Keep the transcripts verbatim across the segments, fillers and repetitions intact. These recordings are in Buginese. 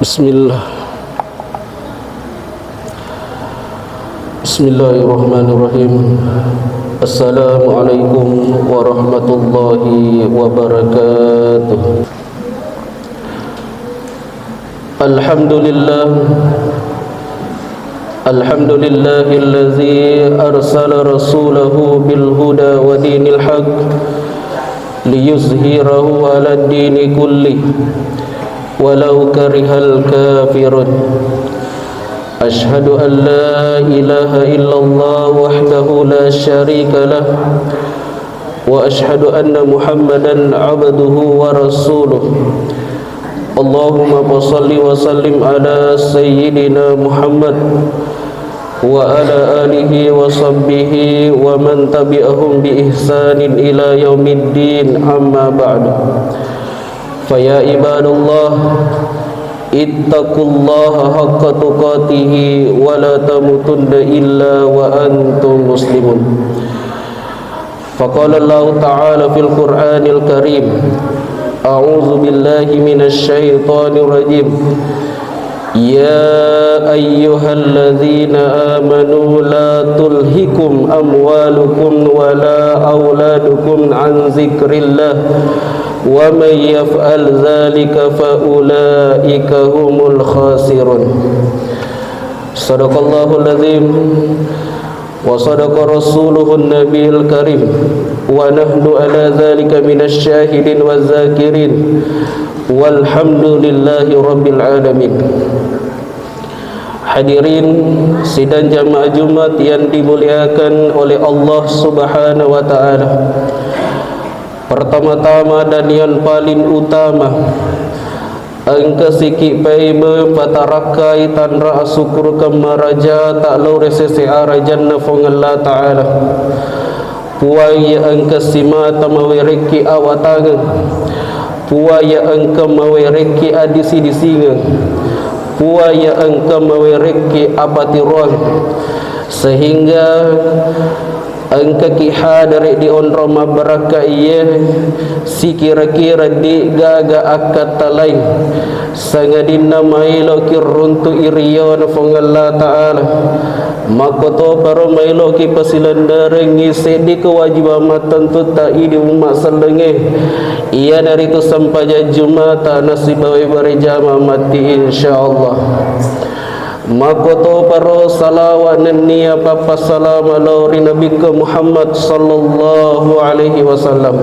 Bismillah. Bismillahirrahmanirrahim. Assalamualaikum warahmatullahi wabarakatuh. Alhamdulillah. Alhamdulillahilladzi arsala rasulahu bil huda wa dinil haq liyuzhirahu 'alad dini kullih walau karihal kafirun. Asyhadu an la ilaha illallah wahdahu la syarika lah, wa asyhadu anna Muhammadan abduhu wa rasuluh. Allahumma fasalli wa sallim ala sayyidina Muhammad wa ala alihi wa sahbihi wa man tabi'ahum bi ihsanin ila yaumiddin, amma ba'du. Fa ya ibadallah, ittaqullaha haqqa tuqatihi wa la tamutunna illa wa antum muslimun. Faqala Allahu ta'ala fil Qur'anil Karim, a'udzu billahi minasy syaithanir rajim. Ya ayyuhalladzina amanu la tulhikum amwalukum wa la auladukum an dzikrillah, wa may yaf'al dzalika fa ulaika humul khasirun. Sadaqallahul azim. Wa sadaqa rasuluhun nabiyul karim, wa nahnu ala dzalika minasy syahidin waz zakirin, walhamdulillahi rabbil alamin. Hadirin sidang jamaah Jumat yang dimuliakan oleh Allah Subhanahu wa Ta'ala. Pertama-tama dan yang paling utama, engka siki paimeng patarakkai tanra asukkurukeng maraja ta lao ri sese arajanna Fuang Allah Ta'ala. Puang iya engka simata mawerekki awatangeng, Puang iya engka mawerekki adisi-disingeng, Puang iya engka mawerekki apatiroang, sehingga engkaki hadere di onrong mabbarakka iye, sikira-kira degaga akkattalaing, sangadinna maeloki runtu'i riyona Fuang Allah Ta'ala. Makkotoparo maeloki pasilennerengngi seddi kewajibang mattentutta idi umma sellengnge, iyanaritu sempajang Jumata nasibawai berjamaah matti, insyaallah. Makkotoparo salawa nennia pappasalama lao ri Nabikka Muhammad sallallahu alaihi wasallam.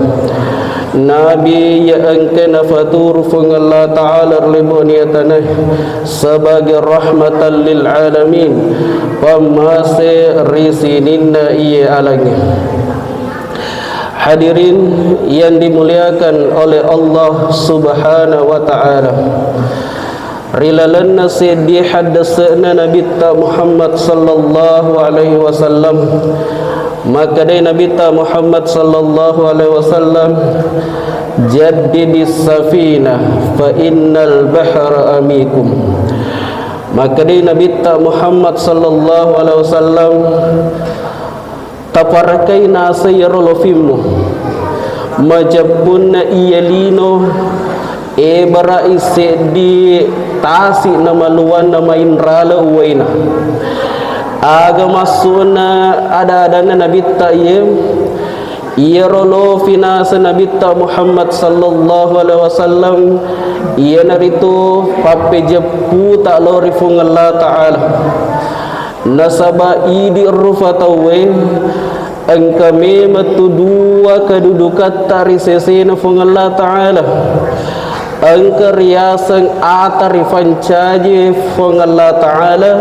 Nabi iya engka nafaturu Fuang Allah Ta'ala ri lebo'na tanae sebagai rahmatan lil alamin, pammase ri sininna iye alangnge. Hadirin yang dimuliakan oleh Allah Subhanahu wa Ta'ala. Ri lalenna seddi haddese'na Nabitta Muhammad sallallahu alaihi wasallam, makkedai Nabitta Muhammad sallallahu alaihi wasallam, "Jaddidis safina fa innal bahra amikum." Makkedai Nabitta Muhammad sallallahu alaihi wasallam, Taparakai naseng iyaro lofimmu. Majeppunna iya lino, ebara'i seddi tasi namaluwanna mainrale uwaina. Aga massu'na ada-adanna Nabitta iye? Iyaro lofi naseng Nabitta Muhammad sallallahu alaihi wasallam, iyanaritu pappejepputa lao ri Fuang Allah Ta'ala. Nasaba idi rufa tauwe engka memeng tu dua kedudukatta ri sesena Fuang Allah Ta'ala. Engka riaseng ata rifancaji Fuang Allah Ta'ala,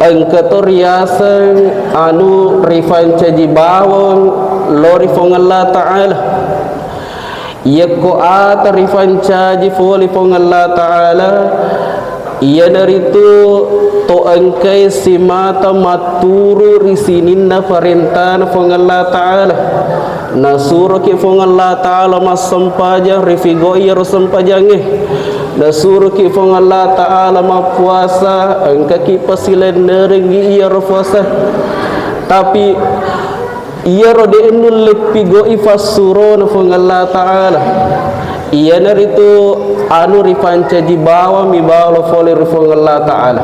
engka to riaseng anu rifancaji bawang lao ri Fuang Allah Ta'ala. Iyakko ata rifancaji fole Fuang Allah Ta'ala, iyanaritu to engkai simata matturu ri sininna parentana Fuang Allah Ta'ala. Nasuroki Fuang Allah Ta'ala massempajang, rifigoi iyaro sempajangnge. Nasuroki Fuang Allah Ta'ala mappuasa, engkaki pasilennerengngi iyaro puasa. Tapi iyaro de' nulle pigoi fassurona Fuang Allah Ta'ala. Iyanaritu anu ripancaji bawang mi bawang pole ri Puang Allah Ta'ala.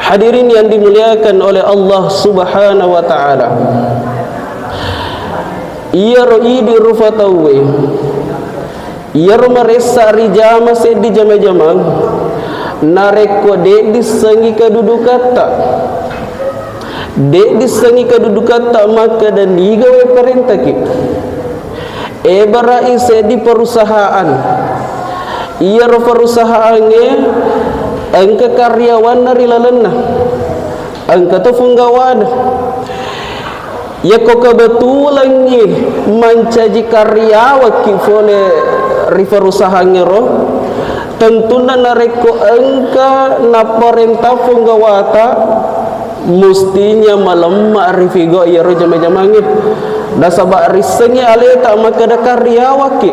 Hadirin yang dimuliakan oleh Allah Subhanahu wa Ta'ala. Iyaro idi rufa tauwe, iyaro maressa rijama seddi jama-jamang, narekko de dissengi kedudukatta, de dissengi kedudukatta makkeda niga wae parentaki. Ebara'i seddi perusahaan. Iyaro perusahaangnge engka karyawanna ri lalenna, engka to punggawana. Yakko kebetulangngi mancaji karyawakki pole ri perusahaangngero, tentunna narekko engka naparenta punggawata, mustinya malemma rifigau iyaro jama-jamangnge. Nasaba rissengngi aleta makkeda karyawakki,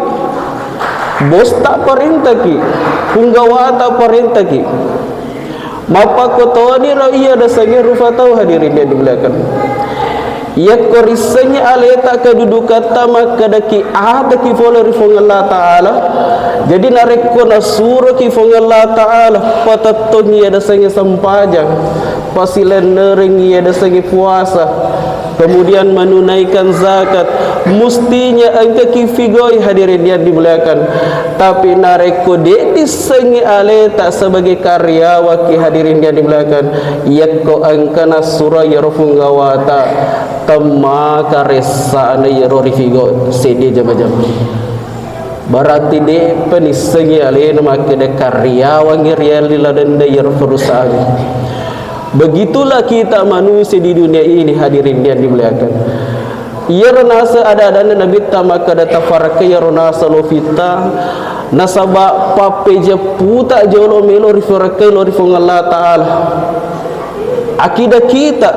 bosta parentaki, punggawata parentaki. Mappakkotoniro iya dasengnge rufa tau, hadirin yang dimuliakan. Yakko rissengngi aleta kedudukatta makkedaki ataki pole ri Puang Allah Ta'ala. Jadi narekko nasuroki Puang Allah Ta'ala patettongi iya dasengnge sempajang, pasilennerengngi iya dasengnge puasa, kemudian menunaikan zakat, mustinya engkaki figoi, hadirin yang dimuliakan. Tapi narekko de dissengngi aleta sebagai karyawakki, hadirin yang dimuliakan, yakko engka nassuro iyaro punggawata, temma karessana iyaro rifigo seddi jama-jama. Berarti de'pa nissengngi alena makkeda karyawangngi rialli lalenna iyaro perusahaan. Begitulah kita manusia di dunia ini, hadirin yang dimuliakan. Iyaro naseng ada-adanna Nabitta makkeda tafarakkai iyaro naseng lofitta, nasaba pappejepputa jolo melo rifarakkai lao ri Puang Allah Ta'ala. Akidah kita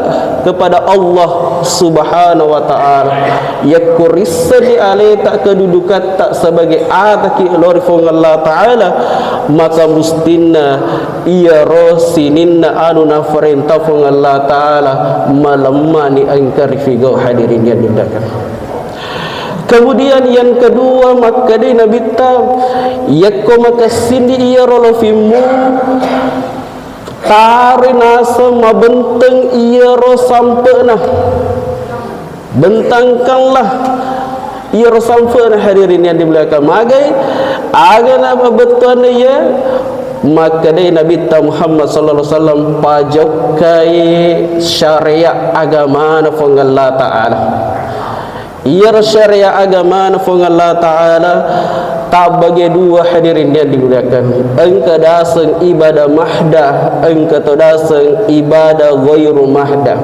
kepada Allah Subhanahu wa Ta'ala. Yakko rissenni aleta kedudukatta sebagai ataki lao ri Puang Allah Ta'ala, maka mustinna iyaro sininna anu nafarenta Puang Allah Ta'ala malemmani engka rifigau, hadirin yang dimuliakan. Kemudian yang kedua, makkedai Nabitta, yakko makessini iyaro lofimmu, taroi naseng mabenteng iyaro sampe'na. Bentangkanlah iyaro sampe'na, hadirin yang dimuliakan. Magai, aga na bettuanna iya, makkedai Nabitta Muhammad sallallahu alaihi wasallam, pajokkai syariat agamana Puang Allah Ta'ala. Iyaro syariat agamana Puang Allah Ta'ala tabbage dua, hadirin yang dimuliakan. Engka daseng ibadah mahdah, engka to daseng ibadah ghairu mahdah.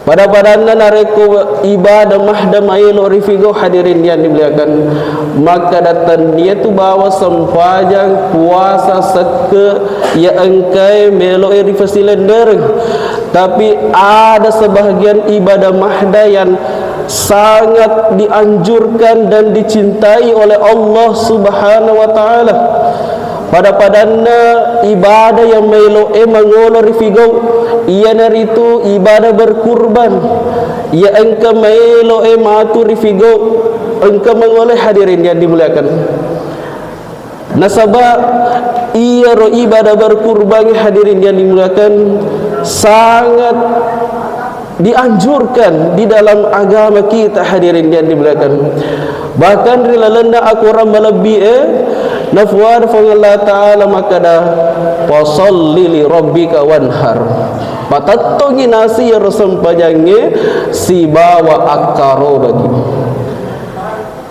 Pada-padanna narekko ibadah mahdah maelo rifigau, hadirin yang dimuliakan, makkeda tennia tu bawa sempajang, puasa, sekke, iya engkae melo e rifasilendereng. Tapi ada sebahagian ibadah mahdah yang sangat dianjurkan dan dicintai oleh Allah Subhanahu wa Ta'ala. Pada-padanna ibadah yang maelo e mangolo rifigau, iyanaritu ibadah berkurban. Iya engka maelo e matu rifigau, engka mangolo, hadirin yang dimuliakan. Nasaba iyaro ibadah berkurban, hadirin yang dimuliakan, sangat dianjurkan di dalam agama kita, hadirin yang dimuliakan. Bahkan ri lalenna akorang malebbi e, nafuada Puang Allah Ta'ala makkeda, "Fasalli li rabbika wanhar." Patettongi nasi iyaro sempajangnge sibawa akkarobaki.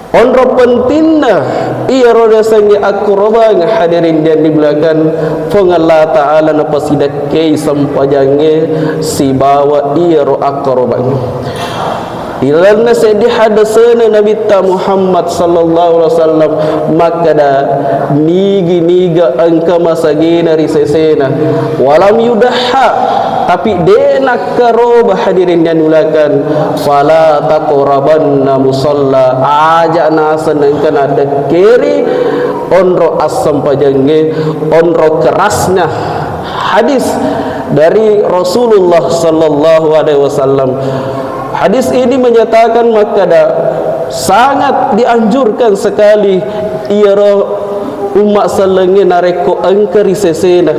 Onro pentinna iyaro riasengnge akkorobang, hadirin yang dimuliakan, Puang Allah Ta'ala napasidakkei sempajangnge sibawa iyaro akkorobang. Ilalenna seddi hadesena Nabitta Muhammad sallallahu alaihi wasallam makkeda, nigi-niga engka masagena ri sesena, walam yudahha, tapi de nakkaroba, hadirin yang dimuliakan, fala taqrabanna musalla, aja naseng engka nadekkeri onro assempajangnge, onro kerasnya hadis dari Rasulullah sallallahu alaihi wasallam. Hadis ini menyatakan makkeda, Sangat dianjurkan sekali iyaro umma sellengnge narekko engka ri sesena,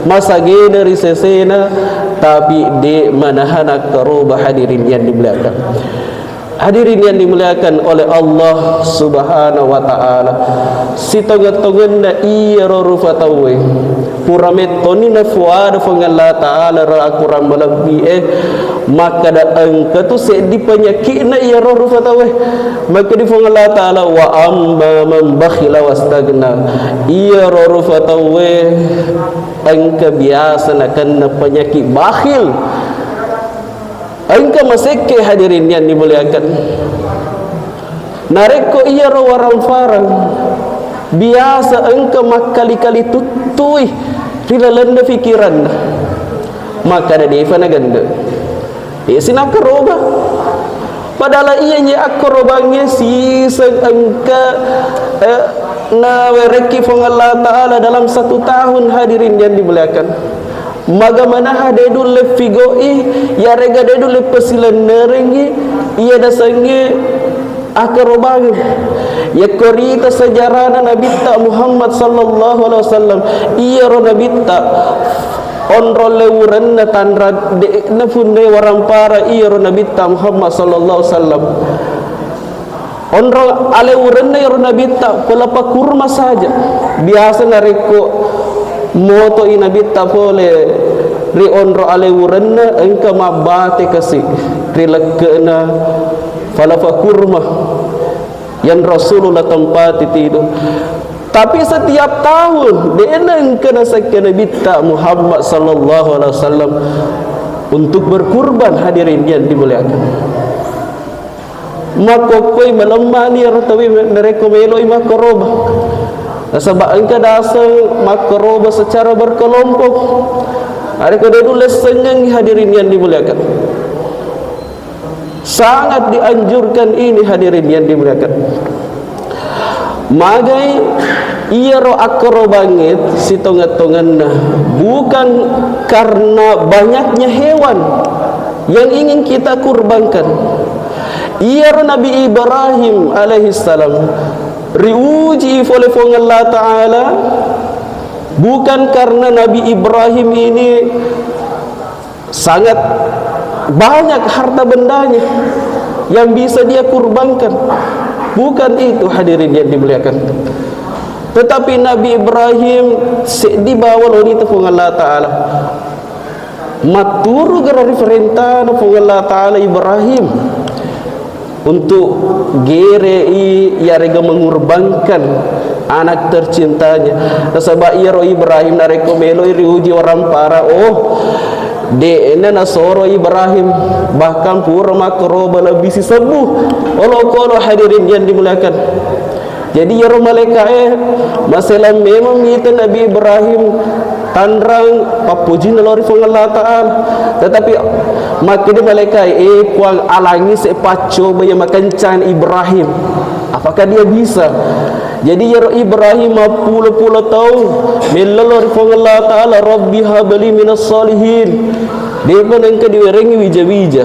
masagena ri sesena, tapi de manahana karoba, hadirin yang dimuliakan. Hadirin yang dimuliakan oleh Allah Subhanahu wa Ta'ala, sitongeng-tongenna iyaro rufa tauwe, pura mettoni nafuada Puang Allah Ta'ala ro akurang malebbi e, makkada engka tu seddi penyakitna iyaro rufa tauwe. Makkadi Puang Allah Ta'ala, "Wa amma man bakhila wastagna." Iyaro rufa tauwe engka biasa nakenna penyakit bakhil. Engka masekke, hadirin yang dimuliakan. Narekko iyaro waramparang biasa engka makkali-kali tuttui ri lalenna pikiranna, makkada defa nagenne. Isi nakkaroba. Padahal iyaji akkorobangnge siseng engka, eh, nawerekki Puang Allah Ta'ala dalam satu tahun, hadirin yang dimuliakan. Maga manaha de dulle figo'i, yarega de dulle pasilennerengngi, iya nasengnge akkarobangeng. Yakko rita sejarana Nabitta Muhammad sallallahu alaihi wasallam, iyaro Nabitta onrong lewurenna tanra de napunnai warampara iyaro Nabitta Muhammad sallallahu alaihi wasallam. Onrong alewurenna iyaro Nabitta, pelapa kurma saja. Biasa narekko motoi Nabitta pole ri onrong alewurenna, engka mabbate kasi ri lekke'na palapa kurma yang Rasulullah tempati tidur. Tapi setiap tahun, de engka nasekke Nabitta Muhammad sallallahu alaihi wasallam untuk berkurban, hadirin yang dimuliakan. Makkokkoi malemmani ero tauwe narekko meloi makkoroba. Nasaba engka daseng makkoroba secara berkelompok. Narekko de dulle sengengngi, hadirin yang dimuliakan. Sangat dianjurkan ini, hadirin yang dimuliakan. Magai iyaro akkorobangnge sitongeng-tongenna, bukan karena banyaknya hewan yang ingin kita kurbankan. Iyaro Nabi Ibrahim alaihissalam riuji fole Puang Allah Ta'ala, bukan karena Nabi Ibrahim ini sangat banyak harta bendanya yang bisa dia kurbankan. Bukan itu, hadirin yang dimuliakan. Tetapi Nabi Ibrahim seddi bawa loni te Puang Allah Ta'ala. Matturu gera ri parentana Puang Allah Ta'ala Ibrahim untuk gerei yarega mengurbankan anak tercintanya. Nasaba iyaro Ibrahim narekko meloi riuji warampara, oh, de'na nasoro Ibrahim, bahkan pura makkaroba lebbi sisebbu olokolo, hadirin yang dimuliakan. Jadi iyaro malaika'e maselang memang mita Nabi Ibrahim tanrang pappojinna lao ri Puang Allah Ta'ala. Tetapi makkeda malaika'e, "Eh, Puang, alangi se paccoba iya makencang Ibrahim. Apakah dia bisa?" Jadi iyaro Ibrahim mappulo-pulo taung mello lao ri Puang Allah Ta'ala, "Rabbi habli minas salihin." De'pa nengka diwerengngi wija-wija.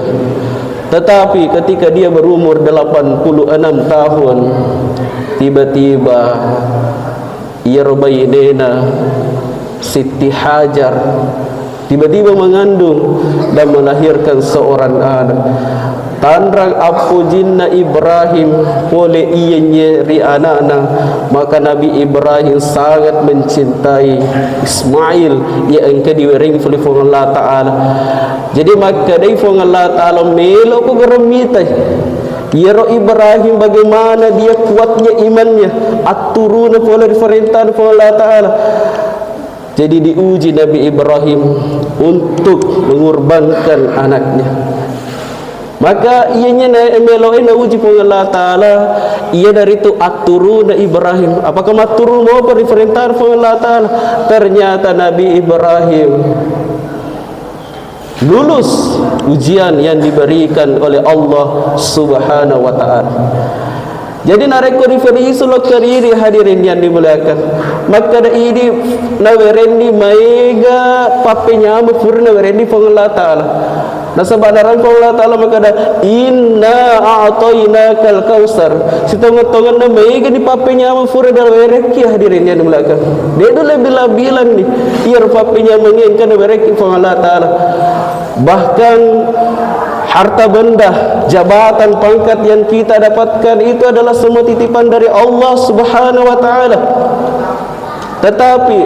Tetapi ketika dia berumur delapan puluh enam tahun, tiba-tiba iyaro bainena Siti Hajar tiba-tiba mengandung dan melahirkan seorang anak. Tanrang appojinna Ibrahim pole iyenye ri anakna, maka Nabi Ibrahim sangat mencintai Ismail, iya engka diwerengngi pole Puang Allah Ta'ala. Jadi makkedai Puang Allah Ta'ala, "Meloko gereng mitai iyaro Ibrahim bagaimana dia kuatnya imannya, atturuna pole ri parentana Puang Allah Ta'ala." Jadi diuji Nabi Ibrahim untuk mengorbankan anaknya. Maka iyenye na meloe nauji Puang Allah Ta'ala, iyanaritu atturuna Ibrahim. Apakah matturu mopa ri parentana Puang Allah Ta'ala? Ternyata Nabi Ibrahim lulus ujian yang diberikan oleh Allah Subhanahu wa Ta'ala. Jadi narekko riferisi lokka ridi, hadirin yang dimuliakan, makkeda idi nawerenni maega pappenyameng pura nawerenni Puang Allah Ta'ala. Nasaba narampe Allah Ta'ala makkeda, "Inna a'tainakal kautsar." Sitonget-tongenna maega ni pappenyameng fura dalam werekki, hadirin yang dimuliakan. De' lebih-lebih ni iyaro pappenyameng engka na werekki Puang Allah Ta'ala. Bahkan harta benda, jabatan, pangkat yang kita dapatkan itu adalah semua titipan dari Allah Subhanahu wa Ta'ala. Tetapi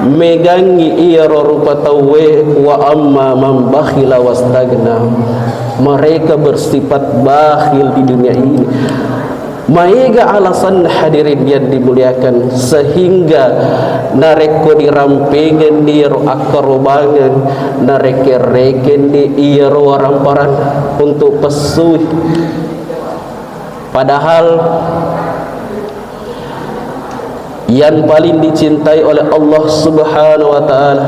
megangngi iyaro rupa tauwe, wa amma man bakhila wastagna. Mereka bersifat bakhil di dunia ini. Maega alasan, hadirin yang dimuliakan, sehingga narekko dirampengenni iyaro akkarobangeng, nareke-rekenni iyaro waramparan untuk pessui. Padahal yang paling dicintai oleh Allah Subhanahu wa Ta'ala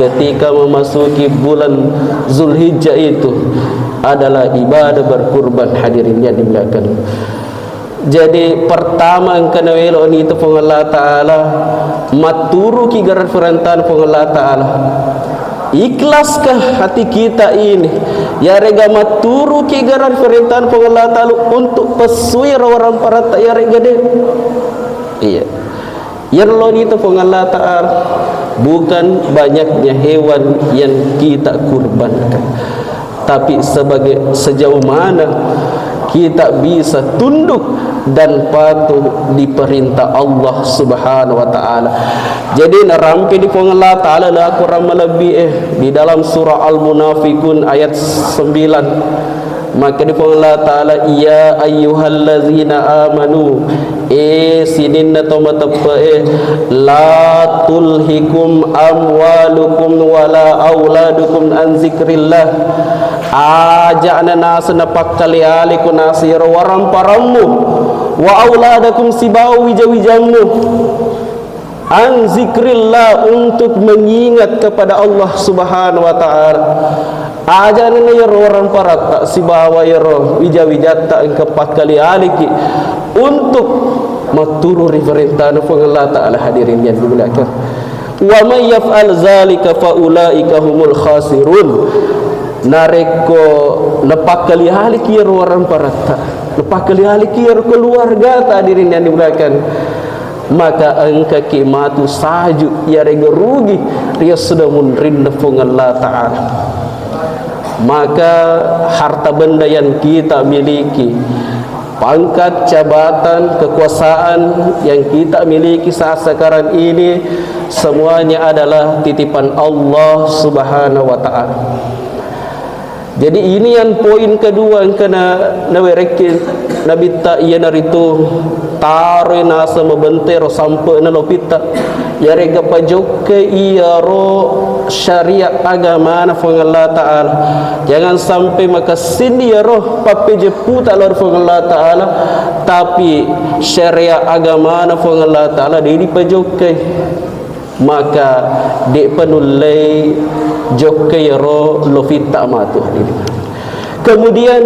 ketika memasuki bulan Zulhijjah itu adalah ibadah berkurban, hadirin yang dimuliakan. Jadi, pertama engka naweloni tu Puang Allah Ta'ala, matturuki garang perintah Puang Allah Ta'ala. Ikhlaskah hati kita ini? Yarega matturuki garang perintah Puang Allah Ta'ala untuk pessui ro waramparatta yarega de'? Iya. Iyaro loni tu Puang Allah Ta'ala, bukan banyaknya hewan yang kita kurbankan, tapi sebagai, sejauh mana kita bisa tunduk dan patuh di perintah Allah Subhanahu wa Ta'ala. Jadi, narampe ni Puang Allah Ta'ala laku ramma lebbi, eh, di dalam surah Al-Munafiqun ayat sembilan. Maka di Puang Allah Ta'ala, "Ya ayyuhallazina amanu," eh, sininna to mateppe'e, "la tulhikum amwalukum wala auladukum an zikrillah." Aja'na naseng napakkale-ale ko naseng iyaro waramparammu, wa auladakum sibawa wija-wijammu. An zikrillah, untuk mengingat kepada Allah Subhanahu wa Ta'ala. Aja'na iyaro waramparatta sibawa iyaro wija-wijatta engka pakkali-aliki untuk matturu ri parentana Puang Allah Ta'ala, hadirin yang dimuliakan. Wa may yaf'al zalika fa ulaika humul khasirun. Narekko napakkali-aliki iyaro waramparatta, napakkali-aliki iyaro keluargata, hadirin yang dimuliakan, maka engkaki matu saju yarega rugi ri esso munrinna Puang Allah Ta'ala. Maka harta benda yang kita miliki, pangkat, jabatan, kekuasaan yang kita miliki saat sekarang ini, semuanya adalah titipan Allah Subhanahu wa Ta'ala. Jadi, ini yang poin kedua engka na, nawerekki Nabitta, iyanaritu taroi naseng mabentero sampe'na lopitta. Yarega pajokkai iyaro syariat agamana Puang Allah Ta'ala. Jangan sampai makessing iyaro pappejepputa lao ri Puang Allah Ta'ala, tapi syariat agamana Puang Allah Ta'ala de' dipajokkai. Maka de'pa nullei jokkai iyaro lopitta matu, hadirin. Kemudian,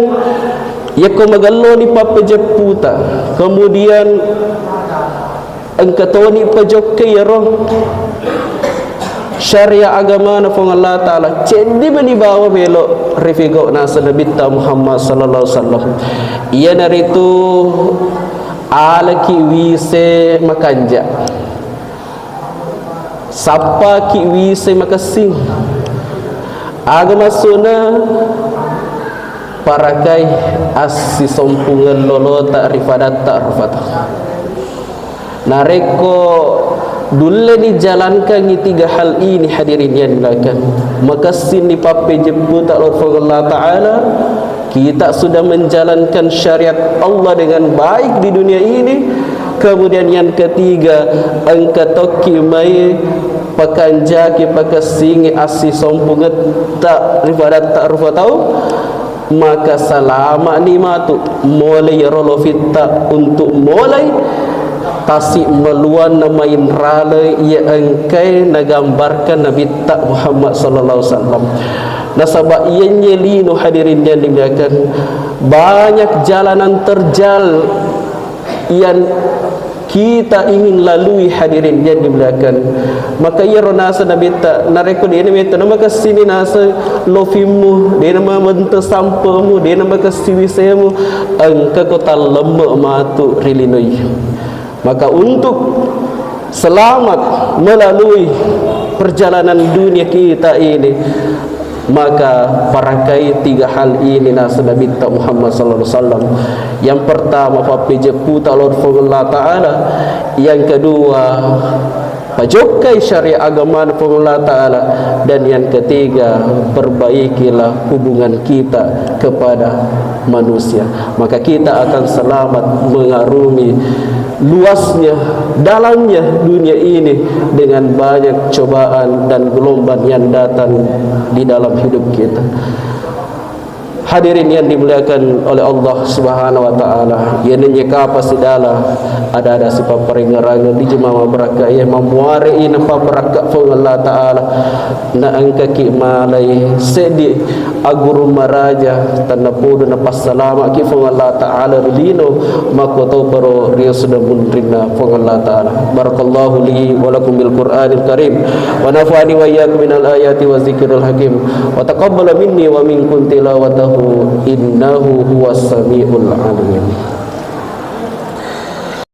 yakko magelloni pappejepputa, kemudian engka toni pajokkai iyaro syariat agamana Puang Allah Ta'ala, ceddi mani bawa melo rifigau naseng Nabitta Muhammad sallallahu alaihi wasallam. Iyanaritu alaki wise makanja. Sappaki wise makessing. Aga maksudna? Parakai assisompungeng lolota ri padatta rupa tau. Narekko dulle dijalankangi tiga hal ini, hadirin yang dimuliakan, makessing ni pappejepputa lao ri Puang Allah Ta'ala, kita sudah menjalankan syariat Allah dengan baik di dunia ini. Kemudian yang ketiga, engka tokki mai pakanjaki pakessingi assisompungetta ri padatta rupa tau, maka salama'ni matu molai iyaro lopitta untuk molai tasi maluanna mainralai iya engkae nagambarkan Nabitta Muhammad sallallahu alaihi wasallam. Nasaba iyenye lino, hadirin yang dimuliakan, banyak jalanan terjal yang kita ingin lalui, hadirin yang dimuliakan. Maka iyaro naseng Nabitta, narekko de'na metta namakessini naseng lofimmu, de'na mamento sampemu, de'na makessi wisemu, engkako tallemme matu ri linoi. Maka untuk selamat melalui perjalanan dunia kita ini, maka parakai tiga hal ini naseng Nabitta Muhammad sallallahu alaihi wasallam. Yang pertama, pappejepputa lao ri Puang Allah Ta'ala. Yang kedua, pajokkai syariat agama Puang Allah Ta'ala. Dan yang ketiga, perbaikilah hubungan kita kepada manusia. Maka kita akan selamat mengarungi luasnya, dalamnya dunia ini dengan banyak cobaan dan gelombang yang datang di dalam hidup kita. Hadirin yang dimuliakan oleh Allah Subhanahu wa Ta'ala, iyanenye kapang sidala ada-ada sipapparengerangeng di jemaah barakka, iya mammuare ina pabarakka Puang Allah Ta'ala, na engkaki malai seddi aguru maraja, tannapodo napassalamaki Puang Allah Ta'ala ri lino, makkotoparo ri esso dan munrinna Puang Allah Ta'ala. Barakallahu li wa lakum bil Qur'anil Karim, wa nafa'ani wa iyyakum minal ayati wa zikril hakim, wa taqabbala minni wa minkum tilawatahu, innahu huwas samiul alim.